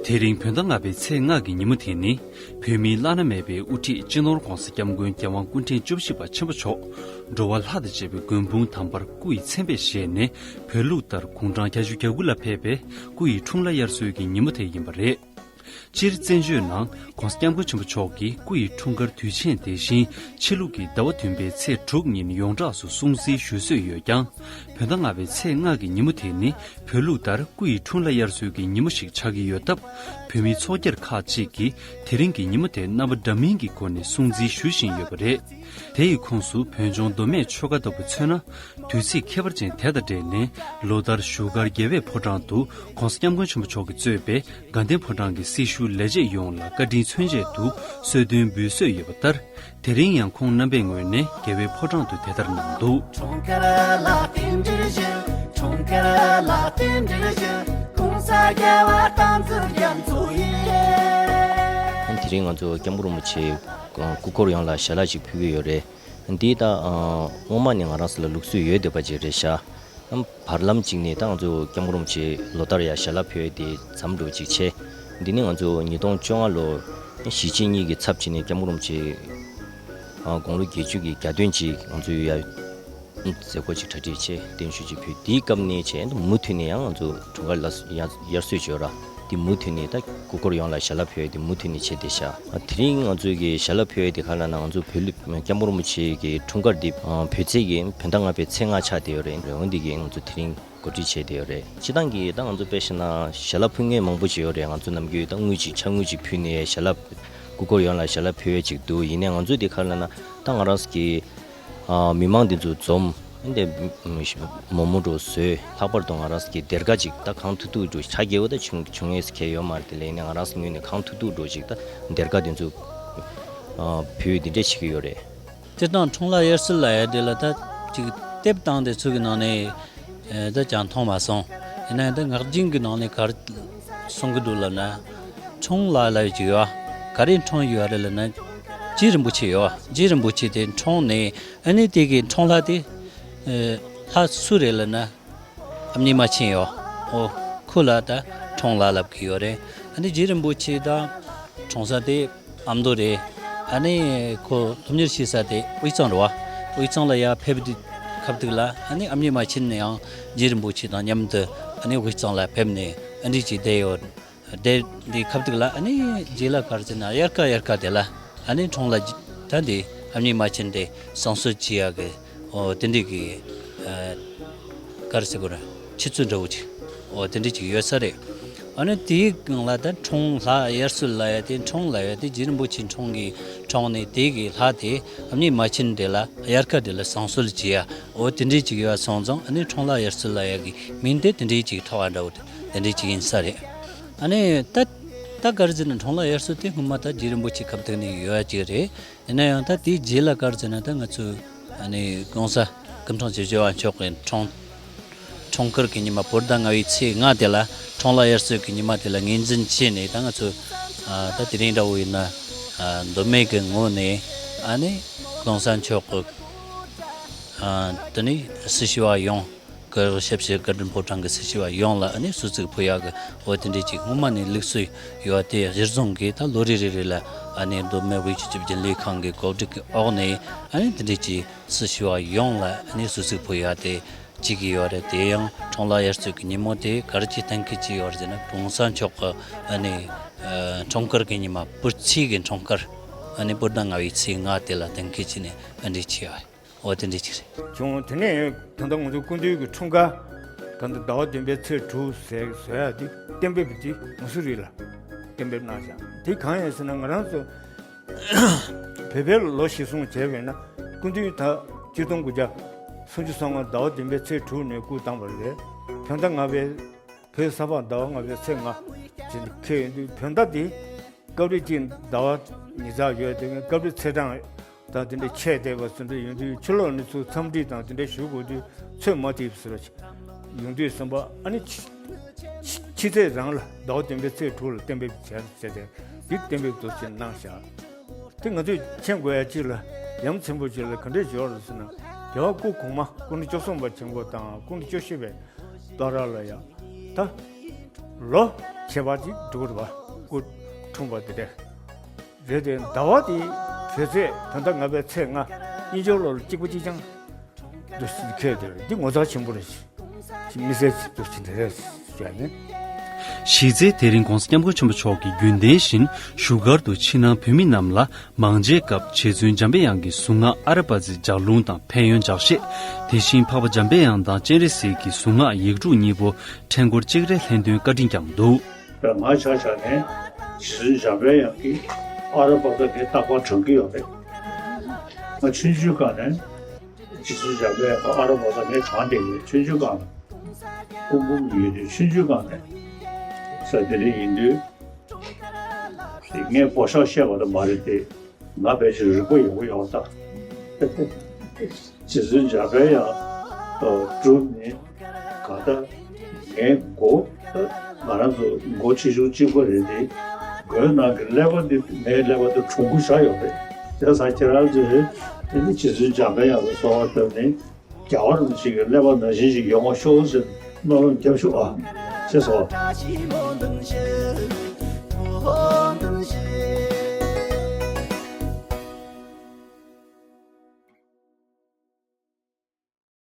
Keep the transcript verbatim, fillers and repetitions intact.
དེ་རིང་བོད་ཟླ་ལྔ་པའི་ཚེས་ལྔ་གི་ཉིན་མོ་དེ་ནི། བོད་མིའི་བླ་ན་མེད་པའི་དབུ་ཁྲིད་སྤྱི་ནོར་༧གོང་ས་༧སྐྱབས་མགོན་༧རྒྱལ་དབང་སྐུ་ཕྲེང་བཅུ་བཞི་པ་ཆེན་པོ་མཆོག་འགྲོ་བ་ལྷ་དང་བཅས་པའི་མགོན་དཔུང་དམ་པར་སྐུ་ཡི་མཚན་དཔེ་བཞེས་ནས། བོད་ལུགས་ལྟར་དགུང་གྲངས་བརྒྱད་ཅུ་གྱ་དགུ་ལ་ཕེབས་པའི་སྐུ་ཡི་འཁྲུངས་ལྷ་དབྱར་གསོལ་གྱི་ཉིན་མོ་དེ་ཡིན་པ་རེད། སྤྱིར་བཙན་བྱོལ་ནང་༧གོང་ས་༧སྐྱབས་མགོན་ཆེན་པོ་མཆོག་གི་སྐུ་ཡི་འཁྲུངས་སྐར་དུས་ཆེན་དེ་བཞིན་ཕྱི་ལུགས་ཀྱི་ཟླ་བ་བདུན་པའི་ཚེས་དྲུག་ཉིན་ཡོངས་གྲགས་སུ་སྲུང་བརྩི་ཞུ་སྲོལ་ཡོད་ཀྱང་། བོད་ཟླ་ལྔ་པའི་ཚེས་ལྔ་གི་ཉིན་མོ་དེ་ནི་བོད་ལུགས་ལྟར་སྐུ་ཡི་འཁྲུངས་ལྷ་དབྱར་གསོལ་གྱི་ཉིན་མོ་ཞིག་ཆགས་ཀྱི་ཡོད་སྟབས། བོད་མིའི་ཚོགས་སྒེར་ཁག་ཅིག་གིས་དེ་རིང་གི་ཉིན་མོ་དེ་རྣམ་པ་འདྲ་མིན་གྱི་སྒོ་ནས་སྲུང་བརྩི་ཞུ་བཞིན་ཡོད་པ་རེད། དེ་ཡི་ཁོངས་སུ་བོད་ལྗོངས་མདོ་སྨད་ཆོལ་ཁ་ལྟ་བུ་མཚོན་ན། དུས་ཚིགས་ཁྱད་པར་ཅན་དེ་དང་འབྲེལ་ནས། ལོ་ལྟར་བཞུགས་སྒར་རྒྱལ་བའི་ཕོ་བྲང་དུ་༧གོང་ས་༧སྐྱབས་མགོན་ཆེན་པོ་མཆོག་གིས་གཙོས་པའི་དགའ་ལྡན་ཕོ་བྲང་གི་སྲི་ཞུ་ལས་བྱེད་ཡོངས་ལ་བཀའ་དྲིན་མཚོན་ཆེད་དུ་གསོལ་སྟོན་འབུལ་སྲོལ་ཡོད་པ་ལྟར། དེ་རིང་ཡང་ཁོང་རྣམ་པའི་ངོས་ནས་རྒྱལ་བའི་ཕོ་བྲང་དུ་དེ་ལྟར་གནང་འདུག་འཁྲུངས་སྐར་ལ་རྟེན་འབྲེལ་ཞུ། འཁྲུངས་སྐར་ལ་རྟེན་འབྲེལ་ཞུ། གོང་ས་རྒྱལ་བ་བསྟན་འཛིན་རྒྱ་མཚོ་ཡིན། དེ་རིང་ང་ཚོ་སྐྱབས་མགོན་རིན་པོ་ཆེའི་སྐུ་འཁོར་ཡོངས་ལ་ཞལ་ལག་ཅིག་ཕུལ་གྱི་ཡོད་རེད། འདི་ད་ཨ་སྔོན་མ་ནས་ང་རང་ཚོ་ལ་ལུགས་སྲོལ་ཡོད་བསྡད་པ་ཅིག་རེད་ཤག་ཨམ་བར་ལམ་ཅིག་ནས་ད་ང་ཚོ་སྐྱབས་མགོན་རིན་པོ་ཆེ་ལོ་ལྟར་ཡ་ཞལ་ལག་ཕུལ་ཡས་དེ་མཚམས་འགྲོ་ཅིག་བྱས། འདི་ནི་ང་ཚོ་ཉིས་སྟོང་བཅོ་ལྔ་ལོ་གཞིས་བྱེས་གཉིས་ཀྱི་ཚབ་བྱས་ནས་སྐྱབས་མགོན་རིན་པོ་ཆེ་ཨ་དགུང་ལོ་བརྒྱད་ཅུ་གི་གྱ་སྟོན་ཅིག་ང་ཚོ་ཡ་མཛད་སྒོ་ཅིག་གྲ་སྒྲིག་བྱས་བརྟན་བཞུགས་ཅིག་ཕུལ། དེའི་སྐབས་ནས་བྱས་མུ་མཐུད་ནས་ཡང་ང་ཚོ་འཁྲུངས་སྐར་ལ་ཡ་དབྱར་གསོལ་བྱས་ཡོད་ར། དེ་མུ་མཐུད་ནས་ད་སྐུ་འཁོར་ཡོངས་ལ་ཞལ་ལག་ཕུལ་ཡས་དེ་མུ་མཐུད་ནས་བྱས་བསྡད་ཤག་དེ་རིང་ང་ཚོའི་གི་ཞལ་ལག་ཕུལ་ཡས་དེ་ག་ལབ་ན། ང་ཚོ་བོད་ལུགས་སྐྱབས་མགོན་རིན་པོ་ཆེ་གི་འཁྲུངས་སྐར་འདི་ཨ་བོད་ཚེས་ཀྱི་བོད་ཟླ་ལྔ་པའི་ཚེས་ལྔ་ཆགས་བསྡད་ཡོད་རེད། འོན་ཏེ་གི་ང་ཚོ་དེ་རིང་གོ་སྒྲིག་བྱས་བསྡད་ཡོད་རེད། སྤྱིར་བཏང་གི་ད་ང་ཚོ་དཔེ་བཞག་ན་ཞལ་ལག་ཕུལ་མཁན་མང་པོ་ཞིག་ཡོད་རེད། ང་ཚོ་ནམ་རྒྱུན་ད་དངུལ་ཅིག་ཕྱག་དངུལ་ཅིག་ཕུལ་ནས་ཞལ་ལག་སྐུ་འཁོར་ཡོངས་ལ་ཞལ་ལག་ཕུལ་ཡས་ཅིག་འདུག་ཡིན་ནའི་ང་ཚོ་དེ་ག་ལབ་ན་ད་ང་རང་ཚོ་གི་ཨ་མི་མང་འདི་ཚོ་འཛོམས། འདི་མོག་མོག་འདྲ་བཟོས། ལྷག་པར་དུ་ང་རང་ཚོ་གི་སྡེར་ཁ་ཅིག་ད་གང་ཐུབ་ཐུབ་འདྲ་ཆ་རྒྱས་པོ་ད་བྱུང་བྱུང་ཡས་ཁེལ་ཡོད་མ་རེད། དེ་ལས་ནས་ང་རང་ཚོ་ངོས་ནས་གང་ཐུབ་ཐུབ་འདྲ་ཅིག་ད་སྡེར་ཁ་འདི་ཚོ་ཨ་ཕུལ་འདི་འདྲས་བྱེད་ཀྱི་ཡོད་རེད། སྤྱིར་བཏང་འཁྲུངས་ལྷ་དབྱར་གསོལ་ལབ་ཡ་དེ་ལ་ད་ཅིག་དེབ་བཏང་དེ་ཚོ་གི་ནང་ནས་ཨེ་ད་ཅང་མཐོང་མ་སོང་། ཡིན་ན་ཡང་ད་ངག་རྒྱུན་གྱི་ནང་ནས་ག་རེ་གསུང་གི་འདུག་ལབ་ན། འཁྲུངས་ལྷ་ལབ་ཡ་ཅིག་ཡོད། ག་རེ་འཁྲུངས་ཡོད་རེད་ལབ་ན། རྗེ་རིན་པོ་ཆེ་ཡོད། རྗེ་རིན་པོ་ཆེ་དེ་འཁྲུངས་ནས་ཨ་ནི་དེ་གི་འཁྲུངས་ལྷ་དེ་ཨེ་ལྷ་སུ་རེད་ལབ་ན། ཨ་མྱེས་རྨ་ཆེན་ཡོད། ཨོ་ཁོ་ལ་ད་འཁྲུངས་ལྷ་ལབ་ཀྱི་ཡོད་རེད། ཨ་ནི་རྗེ་རིན་པོ་ཆེ་ད་འཁྲུངས་ས་དེ་ཨ་མདོ་རེད། ཨ་ནི་ཁོ་སློབ་གཉེར་བྱེད་ས་དེ་དབུས་གཙང་རེད་བ། དབུས་གཙང་ལ་ཡར་ཕེབས་དུས་སྐབས་དུས་ལ་ཨ་ནི་ཨ་མྱེས་རྨ་ཆེན་ནས་ཡང་རྗེ་རིན་པོ་ཆེ་དང་མཉམ་དུ་ཨ་ནི་དབུས་གཙང་ལ་ཕེབས་ནས་ཨ་ནི་ཅིག་བསྡད་ཡོད། དེ་དེ་སྐབས་དེ་ལ་ཨ་ནི་རྗེ་ལ་ག་རེ་ཟེར་ན་དབྱར་ཁ་དབྱར་ཁ་དེ་ལ་ཨ་ནི་འཁྲུངས་ལྷ་ད་འདི་ཨ་མྱེས་རྨ་ཆེན་དེ་བསང་གསོལ་བྱེད་ཡག་གི་ཨོ་དེ་འདྲའི་གི་ཨ་ག་རེ་ཟེར་དགོས་རེད། ཆུ་ཚོད་འདྲ་བོ་ཅིག་ཨོ་དེ་འདྲའི་ཅིག་ཡོད་ས་རེད། ཨ་ནི་དེའི་སྒང་ལ་ད་འཁྲུངས་ལྷ་དབྱར་གསོལ་ལབ་ཡ་དེ་འཁྲུངས་ལབ་ཡ་དེ་རྗེ་རིན་པོ་ཆེ་འཁྲུངས་གི་འཁྲུངས་ནས་དེ་གི་ལྷ་དེ་ཨ་མྱེས་རྨ་ཆེན་དེ་ལ་དབྱར་ཁ་དེ་ལ་བསང་གསོལ་བྱེད་ཡ་ཨོ་དེ་འདྲའི་ཅིག་ཡོད་སོང་ཙང་ཨ་ནི་འཁྲུངས་ལྷ་དབྱར་གསོལ་ལབ་ཡ་གི་མིང་དེ་དེ་འདྲའི་ཅིག་ཐོགས་པ་འདྲ་བོ་དེ་དེ་འདྲའི་ཅིག་ཡིན་ས་རེད། ཨ་ནི་ད་ད་ག་རེ་ཟེར་ན་འཁྲུངས་ལྷ་དབྱར་གསོལ་དེ་སྔོན་མ་ད་རྗེ་རིན་པོ་ཆེ་སྐབས་དེ་ནས་ཡོད་ཡ་ཅིག་རེད། ཡིན་ན་ཡང་ད་དེའི་རྗེས་ལ་ག་རེ་ཟེར་ན་ད་ང་ཚོ་ཨ་ནི་གོང་ས་སྐུ་ཕྲེང་བཅུ་བཞི་པ་མཆོག་གི་འཁྲུངས་འཁྲུངས་སྐར་གྱི་ཉི་མ་བོད་ཟླ་ལྔ་པའི་ཚེས་ལྔ་དེ་ལ་འཁྲུངས་ལྷ་དབྱར་གསོལ་གྱི་ཉི་མ་དེ་ལ་ངོས་འཛིན་བྱས་ནས་ད་ང་ཚོ་ཨ་ད་དེ་རིང་འདྲ་བོ་ཡིན་ན་ཨ་མདོ་སྨད་ཀྱི་ངོས་ནས་ཨ་ནི་གོང་ས་མཆོག་གི་ཨ་དེ་ནི་སྲི་ཞུ་བ་ཡོངས། སྐུ་ཞབས་ཞིག་བཀའ་དྲིན་ཕོ་བྲང་གི་སྲི་ཞུ་བ་ཡོངས་ལ་ཨ་ནི་གསོལ་ཚིགས་ཕུལ་ཡག་གི་འོ་དེ་འདྲའི་ཅིག་སྔོན་མ་ནས་ལུགས་སྲོལ་ཡོད་དེ་གཞིར་བཟུང་གིས་ད་ལོ་རེ་རེ་རེ་ལ་ཨ་ནི་མདོ་སྨད་དབུས་སྤྱི་ཁྱབ་རྒྱུན་ལས་ཁང་གི་གོ་སྒྲིག་གི་འོག་ནས་ཨ་ནི་དེ་འདྲའི་ཅིག་སྲི་ཞུ་བ་ཡོངས་ལ་ཨ་ནི་གསོལ་ཚིགས་ཕུལ་ཡག་དེ་བྱེད་ཀྱི་ཡོད་རེད། དེ་ཡང་འཁྲུངས་ལྷ་དབྱར་གསོལ་གྱི་ཉིན་མོ་དེ་ག་རེ་ཅིག་གཏན་འཁེལ་བྱས་ཡོད་རེད་ཟེར་ན་གོང་ས་མཆོག་གི་ཨ་ནི་འཁྲུངས་སྐར་གྱི་ཉི་མ་བོད་ཚེས་ཀྱི་འཁྲུངས་སྐར་ཨ་ནི་བོད་ཟླ་ལྔ་པའི་ཚེས་ལྔ་དེ་ལ་གཏན་འཁེལ་བྱས་ནས་ཨ་འདྲ་བྱས་ཡོད། འོ་དེ་འདྲ་ཅིག་རེད། བྱུང་། དེ་ནས་ད་ལྟ་ང་ཚོ་སྐུ་མདུན་གྱི་འཁྲུངས་སྐར་ད་ལྟ་ཟླ་བ་བདུན་པའི་ཚེས་དྲུག་ཟེར་བཟོ་ཡག་དེ་གཏན་འབེབས་དེ་མུ་སུ་རི་ལ་གཏན་འབེབས་གནང་བཞག་དེ་གང་ཡིན་ཟེར་ན་ང་རང་ཚོ་བོད་པའི་ལོ་གཞིར་བཟུང་བྱས་པས་ན་སྐུ་མདུན་ད་ཆིག་སྟོང་དགུ་བརྒྱ་སུམ་ཅུ་སོ་ལྔ་ཟླ་བ་བདུན་པའི་ཚེས་དྲུག་ནས་སྐུ་བལྟམས་པ་རེད། བོད་ཟླ་ལྔ་པའི་བོད་ས་ཕག་ཟླ་བ་ལྔ་པའི་ཚེས་ལྔ་ཅན་འཁེལ་ཡོད་དུས་བོད་ཟླ་འདི་སྐབས་རེ་གཅིག་ཟླ་བ་ཉིས་བརྩེགས་ཡོད་དེ་སྐབས་རེ་ཚེས་གྲངས་དང་དེ་འདྲ་ཆད་བསྡད་པ་སོ་འདྲ་ཡོང་དུས་ཕྱི་ལོགས་ནས་ཚུར་འཚམས་འདྲི་དང་དེ་འདྲ་ཞུ་དགོས་དུས་ཚོད་མ་ཐིག་ཟེར་བ་ཡོང་དུས་བསམ་པ་ཨ་ནི་ཕྱི་ཕྱི་ཕྱི་ཚེས་རང་ལ་ཟླ་བ་བདུན་པའི་ཚེས་དྲུག་ལ་གཏན་འབེབས་བྱས་བྱས་ཏེ་འདི་གཏན་འབེབས་དུ་ཕྱིན་གནང་བཞག་དེ་ང་ཚོས་མཁྱེན་དགོས་ཡ་གཅིག་ལ་ཡ་མཚན་པོ་གཅིག་ལ་ག་འདྲས་འབྱོར་རེད་ཟེར་ན་རྒྱལ་བ་སྐུ་གོང་མ་སྐུ་ཕྲེང་བཅུ་གསུམ་པ་ཆེན་པོ་དང་སྐུ་ཕྲེང་བཅུ་བཞི་པའི་བླ་རབས་ལ་ཡ་ད་ ལོ་ཁྱད་པར་ཅིག་འགྲོ་གི་རེད་པ། སྐུ་འཁྲུངས་པ་དེ་འདྲ་རེད་དེ། ཟླ་བ་དེ་བོད་ཚེས་ད་ལྟ་ང་པའི་ཚེས་ལྔ། དབྱིན་ཇིའི་ལོ་ལ་གཅིག་པ་གཅིག་རྐྱང་འདུག་ཟེར་ཁྱེད་དེ་རེད། འདི་ངོ་མཚར་ཆེན་པོ་རེད། དམིགས་བསལ་གྱི་འདུག་ཅི་འདྲ་རེད་ཟེར་ནས། གཞི་རྩའི་དེ་རིང་༸གོང་ས་༸སྐྱབས་མགོན་ཆེན་པོ་མཆོག་གི་རྒྱུན་ལྡན་བཞིན་བཞུགས་སྒར་དུ་ཕྱི་ནང་བོད་མི་རྣམས་ལ་མང་ཆེ་སྐབས་རྗེ་བཙུན་འཇམ་པའི་དབྱངས་ཀྱི་གཟུངས་སྔགས་ཨ་ར་པ་ཙི་ལྗགས་ལུང་དང་ཕན་ཡོན་ལྗགས་བཤད། དེ་བཞིན་འཕགས་པ་འཇམ་པའི་དབྱངས་དང་སྤྱན་རས་གཟིགས་ཀྱི་གཟུངས་སྔགས་ཡིག་དྲུག་གཉིས་པོ་ཕྲེང་སྐོར་གཅིག་རེ་ལྷན་འདོན་བཀའ་དྲིན་བསྐྱངས་འདུག། ང་ཆ་བཞག་ནས་རྗེ་བཙུན་འཇམ་པའི་དབྱངས་ཀྱི་ཨ་ར་པ་ཙི་དེ་རྟག་པར་བགྲང་གི་ཡོད་རེད། ང་ཆུང་ཆུང་སྒང་ནས་རྗེ་བཙུན་འཇམ་པའི་དབྱངས་ཨ་ར་པ་ཙི་ངས་བགྲང་བསྡད་ཡོད། ཆུང་ཆུང་སྒང་ནས། སྐུ་འབུམ་ཡོད་དུས་ཆུང་ཆུང་སྒང་ནས་ས་དེ་རིང་ཡིན་དུས། ངས་བག་ཆགས་བཤད་པ་དེ་མ་རེད་དེ། ང་ཕལ་ཆེར་རིག་པ་ཡོད་པོ་ཡོད་ད། རྗེ་བཙུན་འཇམ་པའི་དབྱངས་སྒྲུབ་ནི་གང་ལྟར་ངའི་མགོ་ང་རང་ཚོ་མགོ་ཆེ་ཆུང་གཅིག་པ་རེད་དེ། མགོའི་ནང་གི་ཀླད་པ་འདི་ངའི་ཀླད་པ་དེ་གྲུང་པོ་ཞེ་ཡོད་རེད། བྱས་ཙང་ཁྱེད་རང་ཚོས་དེ་ནི་རྗེ་བཙུན་འཇམ་པའི་དབྱངས་ལ་གསོལ་བ་བཏབ་ནས་རྒྱལ་བ་རིན་པོ་ཆེ་གི་ཀླད་པ་ནང་བཞིན་ཞིག་ཡོང་བ་ཤོག་ཟེར་སྨོན་ལམ་རྒྱབ་ཤོག་ཨ། ཅེས་སོ།